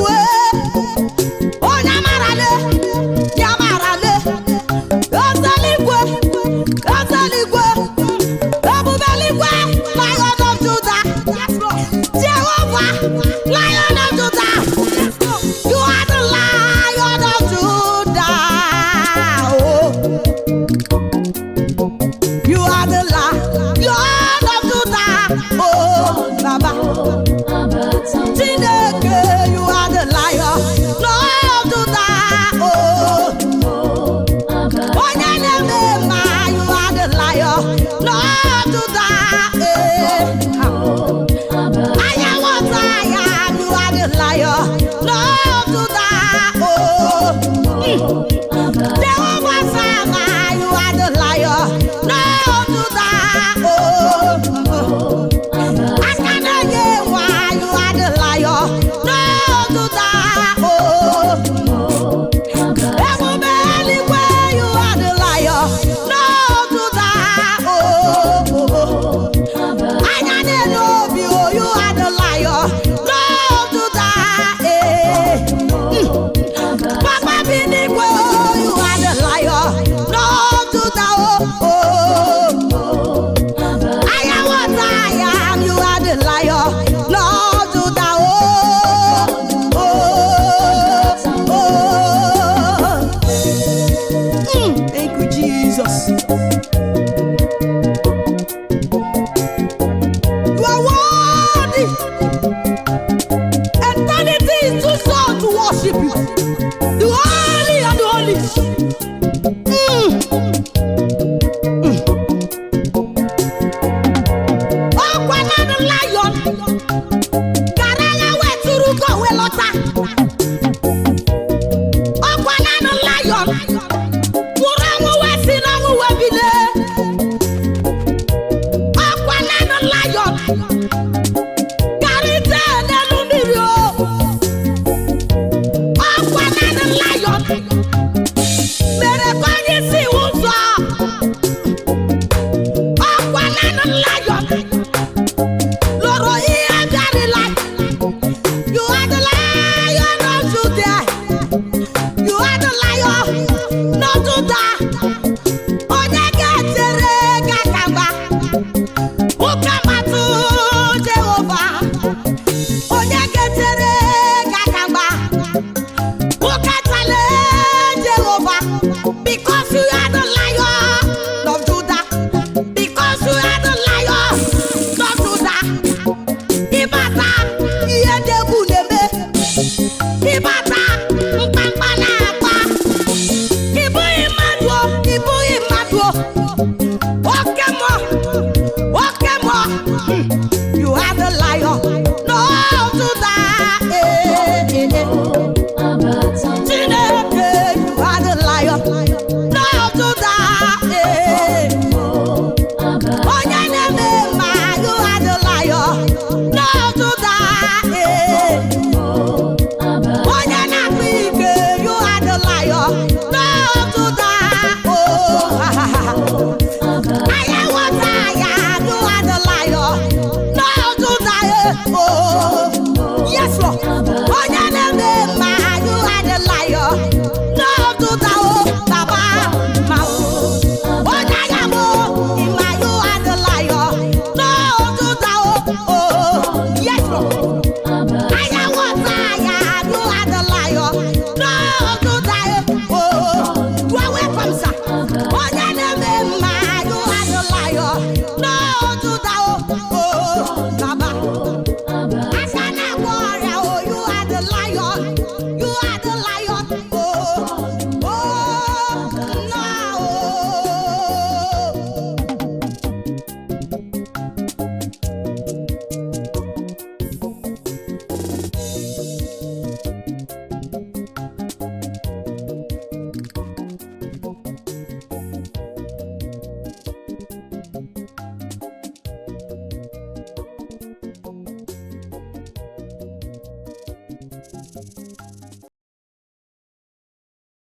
you. Eh. Onye amarale, ya amarale. Ezeligwe, Ezeligwe, Ebubeligwe, Lion of Judah. Jehovah, Lion of Judah. You are the Lion of Judah. Oh. You are the Lion of Judah. Oh, Baba. Chineke, you are the Lion of Judah. Oh. Onye na-eme mma, you are the Lion of Judah. Eh. I am what I am, you are the Lion of Judah. Oh. Jehovah Shammah, you are the Lion of Judah. Oh. Aka na-enye nwa, you are the Lion of Judah. Oh. Ebube eluigwe, you are the Lion of Judah. Oh. Anya na-ele obi, oh, you are the Lion of Judah. Eh. Papa bi n'igwe, oh, you are the Lion of Judah. Oh, oh. I am what I am, you are the Lion of Judah. Oh, oh, oh. Thank you, Jesus. You are worthy. Eternity is too short to worship you.